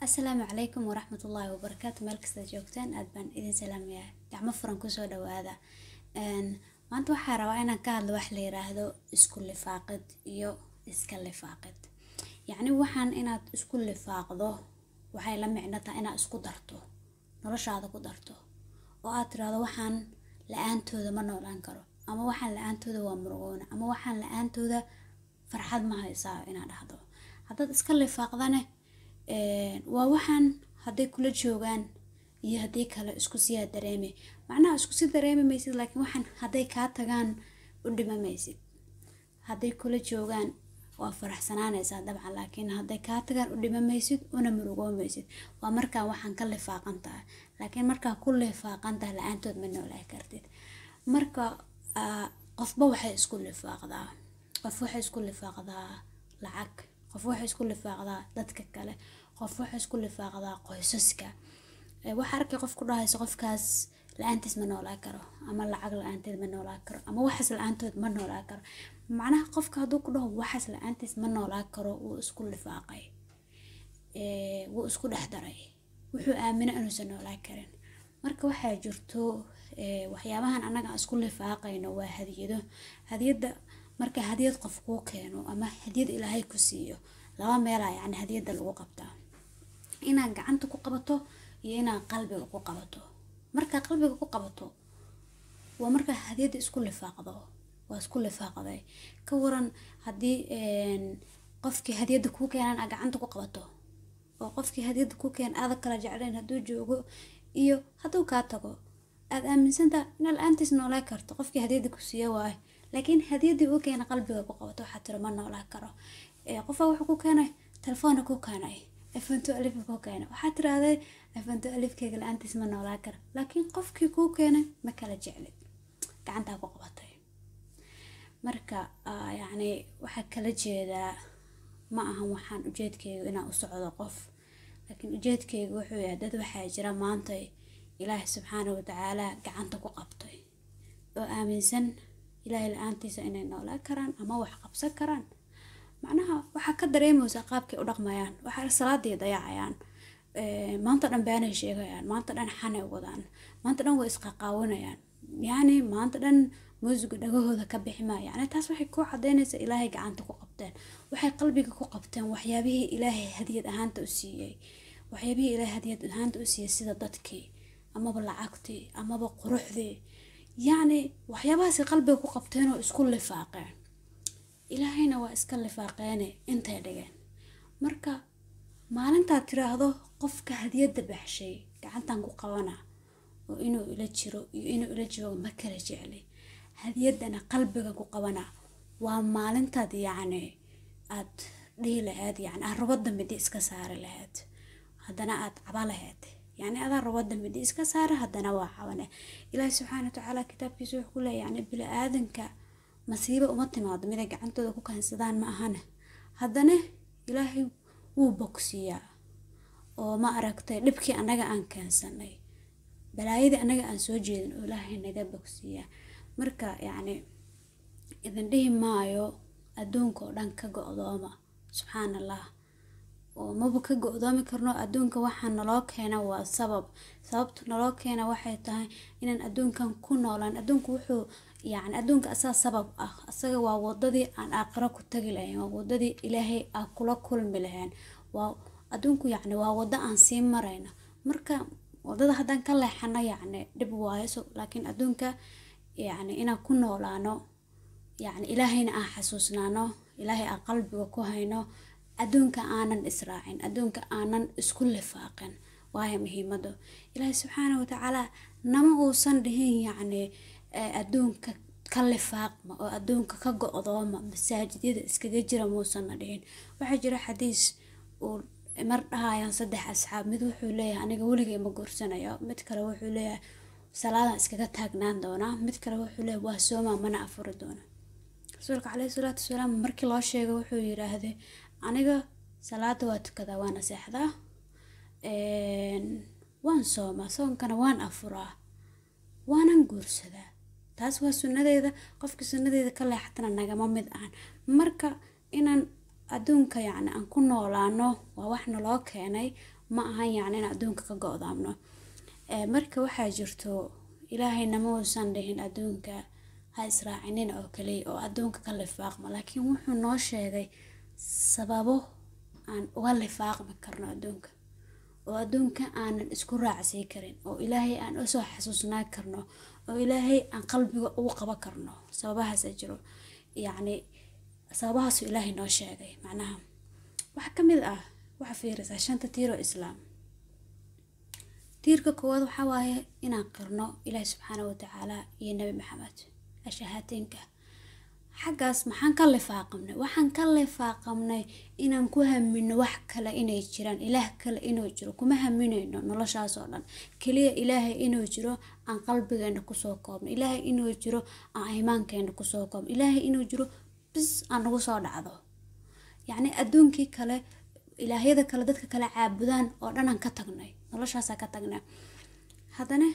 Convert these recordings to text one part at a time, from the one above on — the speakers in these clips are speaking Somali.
Asalaamu calaykum waraxmatullaahi wabarakaatu. Meel kasta joogtaan aad baan idin salaamayaa, gacmo furan kusoo dhawaada. Maanta waxaa rabaa inaan ka hadlo wax la yiraahdo isku lifaaqid iyo iska lifaaqid. Yacni waxaan inaad isku lifaaqdo waxay la micno tahay inaad isku darto, noloshaada ku darto, oo aad tiraahdo waxaan la-aantooda ma noolaan karo, ama waxaan la-aantooda waa murugoona, ama waxaan la-aantooda farxad ma haysaa inaad dhahdo. Haddaad iska lifaaqdane, waa waxaan hadday kula joogaan iyo haddii kale isku siyaa dareemi, macnaha isku si dareemi maysid, laakiin waxaan hadday kaa tagaan u dhima maysid. Hadday kula joogaan waa faraxsanaanaysaa dabcan, laakiin hadday kaa tagaan u dhima maysid una murugoomaysid. Waa markaa waxaan ka lifaaqan tahay, laakiin markaa ku lifaaqan tahay la-aantood ma noolaa kartid. Marka qofba waxay isku lifaaqdaa, qof waxay isku lifaaqdaa lacag, qof waxay isku lifaaqdaa dadka kale, qof waxay isku lifaaqdaa qoysaska. Waxaa arkay qof ku dhahayso qofkaas la-aantiis ma noolaa karo, ama lacag la-aanteed ma noolaa karo, ama waxaas la-aantood ma noolaa karo. Macnaha qofka hadduu ku dhaho waxaas la-aantiis ma noolaa karo, wuu isku lifaaqay, wuu isku dhex daray, wuxuu aamina inuusan noolaa karin. Marka waxaa jirto waxyaabahan annaga aan isku lifaaqayno waa hadiyado. Hadiyadda marka hadiyad qof kuu keeno ama hadiyad Ilaahay ku siiyo, laba meelaa yacni hadiyadda lagu qabtaa: inaad gacanta ku qabato iyo inaad qalbiga ku qabato. Markaa qalbiga ku qabato waa markaa hadiyadda isku lifaaqdo, waa isku lifaaqday. Ka waran haddii qofkii hadiyadda kuu keenan aad gacanta ku qabato, oo qofkii hadiyadda kuu keen aada kala jeclayn hadduu joogo iyo hadduu kaa tago, aad aaminsantaha inaad la-aantiis noolaa karto, qofkii hadiyadda ku siiya waayo, laakiin hadiyaddii uu keena qalbiga ku qabato, waxaa tiro ma noolaa karo. Qofaa wuxuu ku keenay telefoona, ku keenay iPhone 12 ku keenay, waxaa tiraahday iPhone 12-keyga la-aantiis ma noolaa karo, laakiin qofkii kuu keenay ma kala jeclid, gacantaa ku qabatay. Marka yacni waxaa kala jeedaa ma ahan waxaan ujeedkeyga inaan u socdo qof, laakiin ujeedkeyga wuxuu yahay dad waxaa jira maanta Ilaahay subxaana watacaala gacanta ku qabtay oo aaminsan Ilaahay la-aantiisa inay noolaan karaan ama wax qabsan karaan. Macnaha waxaa ka dareemaysaa qaabkay u dhaqmayaan, waxaa salaadii dayacayaan, maanta dhan beenay sheegayaan, maanta dhan xanay wadaan, maanta dhan way isqaqaawanayaan, yacni maanta dhan muusiga dhagahooda ka bixi maayo. Yacni taas waxay ku cadaynaysaa Ilaahay gacanta ku qabteen, waxay qalbiga ku qabteen waxyaabihii Ilaahay hadiyad ahaanta u siiyey, waxyaabihii Ilaahay hadiyad ahaanta u siiyey, sida dadkii amaba lacagtii amaba quruxdii. Yacni waxyaabahaasay qalbiga ku qabteen oo isku lifaaqeen, Ilaahayna waa iska lifaaqeene intay dhigeen. Marka maalintaad tiraahdo qofka hadiyadda baxshay gacantan ku qabanaa oo inuu ila jiro iyo inuu ila joogo ma kala jecli, hadiyaddana qalbiga ku qabanaa, waa maalintaad yacni aad dhihi lahayd, yacni aad rubadda midi iska saari lahayd, haddana aad caba lahayd. Yacni adaa rubadda midi iska saara, haddana waa cabane. Ilaahi subxaana watacaala kitaabkiisa wuxuu ku leeyahay, yacni bini aadanka masiibo uma timaado miday gacantooda ku keensadaan ma ahane, haddana Ilaahay wuu bogsiiyaa oo ma aragtay dhibkii annaga aan keensanay, balaayadii annaga aan soo jeedin oo Ilaahay naga bogsiiyaa. Marka yacni idin dhihi maayo adduunka oo dhan ka go-dooma, subxaan Allah, oo maba ka go-doomi karno adduunka. Waxaa naloo keena waa sabab, sababta naloo keena waxay tahay inaan adduunkan ku noolaan. Adduunku wuxuu yacni adduunka asaa sabab ah, asaga waa wadadii aan aakhiro ku tagi lahayn, waa wadadii Ilaahay aan kula kulmi lahayn, waa adduunku yacni waa wado aan sii marayno. Marka wadada haddaan ka leexano yacni dhib waayo. So laakiin adduunka yacni inaan ku noolaano, yacni Ilaahayna aan xasuusnaano, Ilaahay aan qalbiga ku hayno, adduunka aanan israacin, adduunka aanan isku lifaaqin, waayo muhiimadu. Ilaahay subxaana watacaala nama uusan dhihin yacni adduunka ka lifaaqma oo adduunka ka go-dooma, masaajidyada iskaga jira, muusanna dhihin. Waxaa jira xadiis uu mar dhahayaan saddex asxaab: mid wuxuu leeyahay aniga weligay ma guursanayo, mid kale wuxuu leeyahay salaadan iskaga taagnaan doonaa, mid kale wuxuu leeyahay waa soomaa mana afuri doona. Rasuulka caleyhi salaatu wasalaam markii loo sheegay wuxuu yiraahday aniga salaada waa tukadaa, waana seexdaa, waan soomaa, soonkana waan afuraa, waanan guursadaa, taas waa sunnadeeda, qofka sunnadeeda ka leexatana nagama mid ahan. Marka inaan adduunka yacni aan ku noolaano waa wax naloo keenay, Ma ahan yacni in adduunka ka go-daamno. Marka waxaa jirto, Ilaahayna ma uusan dhihin adduunka ha israacinin oo kaliya oo adduunka ka lifaaqma, laakiin wuxuu noo sheegay sababo aan uga lifaaqmi karno adduunka, oo adduunka aanan isku raacsii karin, oo Ilaahay aan usoo xasuusnaa karno, oo Ilaahay aan qalbiga ugu qaban karno. Sababahaasa jiro, yacni sababahaasuu Ilaahay noo sheegay. Macnaha waxaa ka mid ah, waxaa fiirisaa shanta tiir oo Islaam. Tiirka koowaad waxaa waaye inaan qirno Ilaahi subxaana watacaala iyo Nabi Maxamed, ashahaatinka. Xaggaas maxaan ka lifaaqamnay? Waxaan ka lifaaqamnay inaan ku hamino wax kale inay jiraan, Ilaah kale inuu jiro kuma haminayno. Noloshaas oo dhan keliya Ilaahay inuu jiro aan qalbigeena kusoo koobno, Ilaahay inuu jiro aan iimaankeena kusoo koobno, Ilaahay inuu jiro bis aan nagu soo dhacdo. Yacni adduunkii kale, ilaahyada kale, dadka kale caabudaan oo dhan aan ka tagnay, noloshaasaa ka tagnay. Haddana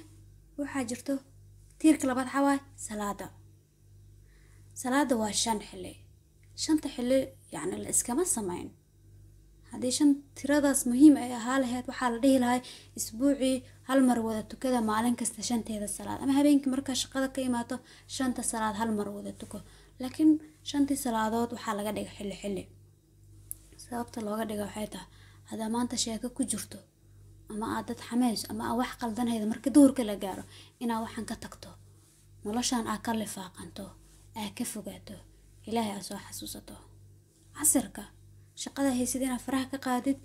waxaa jirto tiirka labaad, waxaa waaye salaada. Salaada waa shan xilli. Shanta xilli yacni la iskama samayn. Haddii shan tiradaas muhiim ay ahaa lahayd, waxaa la dhihi lahay isbuucii hal mar wada tukada maalin kasta shanteeda salaad, ama habeenkii markaa shaqada ka imaato shanta salaad hal mar wada tuko. Laakiin shantii salaadood waxaa laga dhigay xilli xilli. Sababta looga dhiga waxay tahay, haddaa maanta sheeko ku jirto ama aad dad xameyso ama aad wax qaldanayda, marka duhurka la gaaro inaa waxaan ka tagto, noloshan aad ka lifaaqanto, aad ka fogaato, Ilaahay aad soo xasuusato. Casirka shaqada haysid inaad faraha ka qaadid,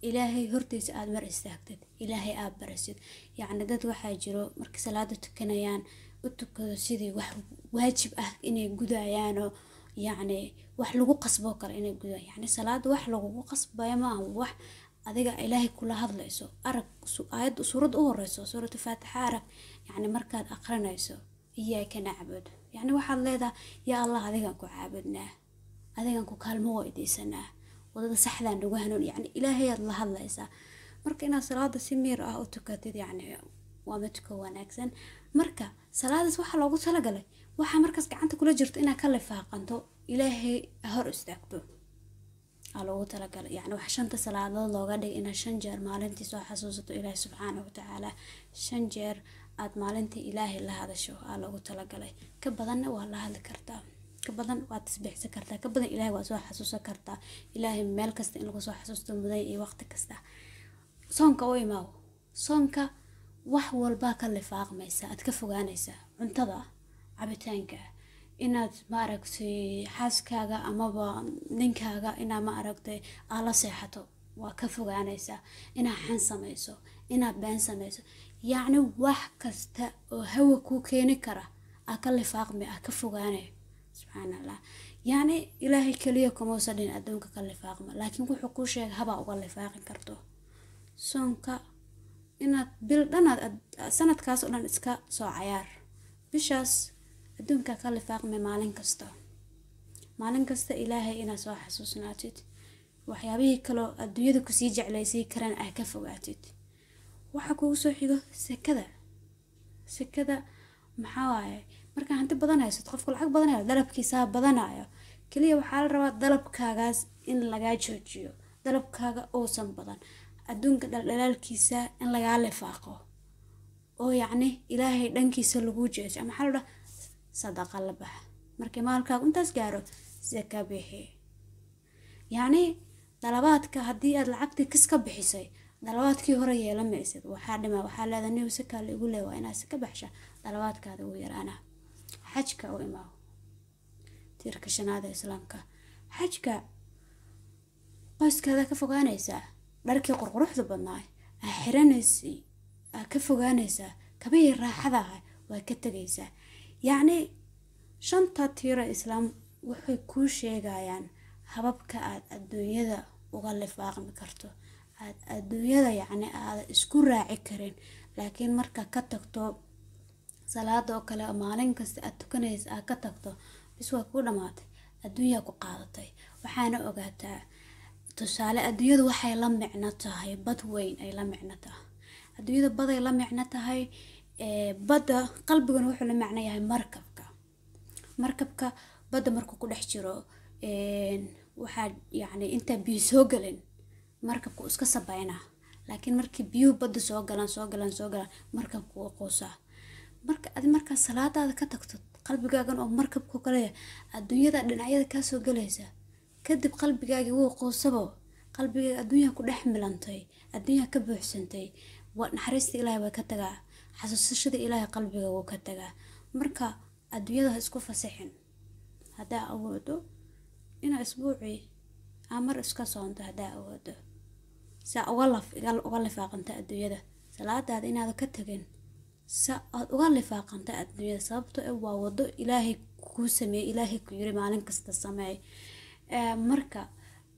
Ilaahay hortiisa aad mar istaagtid, Ilaahay aad barasid. Yacni dad waxaa jiro markii salaada tukanayaan u tukado sidii wax waajib ah inay gudayaanoo, yacni wax lagu qasboo kale inay gudayaan. Yacni salaada wax lagugu qasbayo ma aha, wax adiga Ilaahay kula hadlayso. Arag aayadda suuradda u horeyso, suuratu Faatixa, arag yacni markaad aqrinayso iyaaka nacbud, yacni waxaad leedahay: yaa Allah, adigaan ku caabudnaa, adigaan ku kaalmo weydiisanaa, wadada saxdaa nagu hanuun. Yacni Ilaahayaad la hadlaysaa. Marka inaad salaada si miir ah u tukatid yacni waa mid ka wanaagsan. Marka salaadaas waxaa loogu talagalay waxaa markaas gacanta kula jirto inaad ka lifaaqanto, Ilaahay hor istaagto aa loogu talagalay. Yacni wax shanta salaadood looga dhigay inaad shan jeer maalintii soo xasuusato Ilaahay subxaanahu watacaala, shan jeer aad maalintii Ilaahay la hadasho aa loogu talagalay. Ka badanna waa la hadli kartaa, ka badan waad tasbiixsan kartaa, ka badan Ilaahay waa soo xasuusan kartaa. Ilaahay meel kasta in lagu soo xasuusto mudan iyo waqti kasta. Soonka u imaaw. Soonka wax walbaa ka lifaaqmaysa, aad ka fogaanaysaa cuntada, cabitaanka, inaad maaragtay xaaskaaga amaba ninkaaga inaad maaragtay aad la seexato waa ka fogaanaysaa, inaad xan samayso, inaad been samayso. Yacni wax kasta oo hawa kuu keeni kara aa ka lifaaqmi, aa ka fogaanay. Subxaan Allah, yacni Ilaahay keliya kumausan dhihin adduunka ka lifaaqma, laakiin wuxuu kuu sheegay habaa uga lifaaqi karto. Soonka inaad bil dhanaad sanadkaas oo dhan iska soo cayaar, bishaas adduunka ka lifaaqmi. Maalin kasta, maalin kasta Ilaahay inaad soo xasuusnaatid, waxyaabihii kaloo adduunyada kusii jeclaysii karaan ah ka fogaatid. Waxaa kugu soo xigo sekada. Sekada maxaa waaye? Markaa hanti badan haysato, qofku lacag badan hayo, dalabkiisaa badanayo. Keliya waxaa la rabaa dalabkaagaas in lagaa joojiyo, dalabkaaga uusan badan, adduunka dhaldhalaalkiisa in lagaa lifaaqo, oo yacni Ilaahay dhankiisa laguu jeeso. Maxaa la dhaha? Sadaqa la baxa. Markii maalkaagu intaas gaaro, saka bixi. Yacni dalabaadka haddii aad lacagtii kis ka bixisay, dalabaadkii hore yeelamaysid. Waxaa dhima, waxaa leedahay niw sakaa la igu leeya, waa inaad saka baxsha, dalabaadkaada ugu yaraana. Xajka u imaaw, tiirka shanaad ee Islaamka. Xajka qoyskaada ka fogaanaysaa, dharkii qurquruxda badnaa aa xiranaysay aa ka fogaanaysaa, kabihii raaxada ah waa ka tegaysaa. Yacni shanta tiira Islaam waxay kuu sheegayaan hababka aad adduunyada uga lifaaqmi karto, aad adduunyada yacni aada isku raaci karin. Laakiin marka ka tagto salaada oo kale, maalin kasta aad tukanaysa aad ka tagto, bis waa kuu dhamaatay, adduunyaa ku qaadatay. Waxaana ogaataa tusaale, adduunyadu waxay la micno tahay bad weyn ay la micno tahay. Adduunyada baday la micno tahay. Badda qalbiguna wuxuu la macno yahay markabka. Markabka badda markuu ku dhex jiro, waxaa yacni intaa biyo soo gelin markabku iska sabeynaa, Laakiin markii biyuhu badda soo galaan, soo galaan, soo galaan, markabku wuu quusaa. Marka adi markaa salaadaada ka tagto, qalbigaagan oo markabku kaleya adduunyada dhinacyada kaasoo galaysa, kadib qalbigaagii wuu quusabo, qalbigaaga adduunyaha ku dhex milantay, adduunyaha ka buuxsantay, naxariista Ilaahay way ka tagaa, xasuusashada Ilaahay qalbiga wuu ka tagaa. Marka adduunyada ha isku fasixin. Haddaa awoodo inaa isbuucii aa mar iska soonto, haddaa awoodo, saa uga laf uga lifaaqanta adduunyada, salaadaada inaada ka tagin, sa aad uga lifaaqanta adduunyada, sababtoo ah waa wado Ilaahay kuu sameeyey, Ilaahay ku yiri maalin kasta sameey. Marka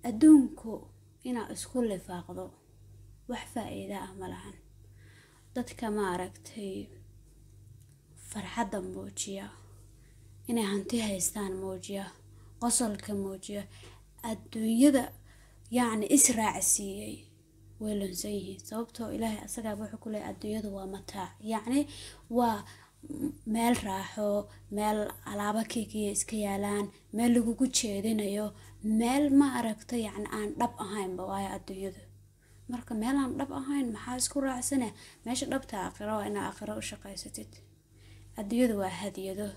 adduunku inaa isku lifaaqdo wax faa-iida ah ma lahan. Dadka ma aragtay farxadda muujiya, inay hanti haystaan muujiya, qosolka muujiya, adduunyada yacni israacsiiyey, way lunsan yihiin, sababtoo Ilaahay asagaaba wuxuu ku leeyahay adduunyadu waa mataac, yacni waa meel raaxo, meel alaabo keekiya iska yaalaan, meel lagugu jeedinayo, meel ma aragta yacni aan dhab ahaynba waayo adduunyadu. Marka meel aan dhab ahayn maxaa isku raacsane? Meesha dhabta aakhiro waa inaa aakhiro u shaqaysatid. Adduunyadu waa hadiyado,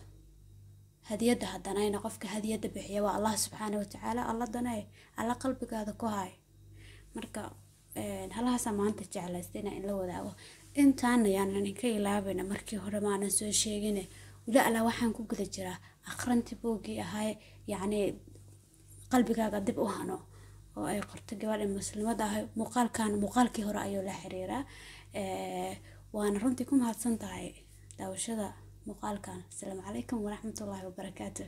hadiyadda hadanayna qofka hadiyadda bixiya waa Allah subxaana watacaala. Alla danay, Alla qalbigaada ku hay. Marka halahaasaa maanta jeclaystay inaan inla wadaago. Intaana yaanan inka ilaabayna, markii hore maanan soo sheegine, weli alla waxaan ku guda jiraa akhrintii buuggii ahay, yacni qalbigaaga dib u hano, oo ay qorto gabadha muslimada ahay. Muuqaalkan muuqaalkii hore ayuu la xiriiraa, waana runtii ku mahadsan tahay daawashada muuqaalkan. Asalaamu calaykum waraxmatullaahi wabarakaatu.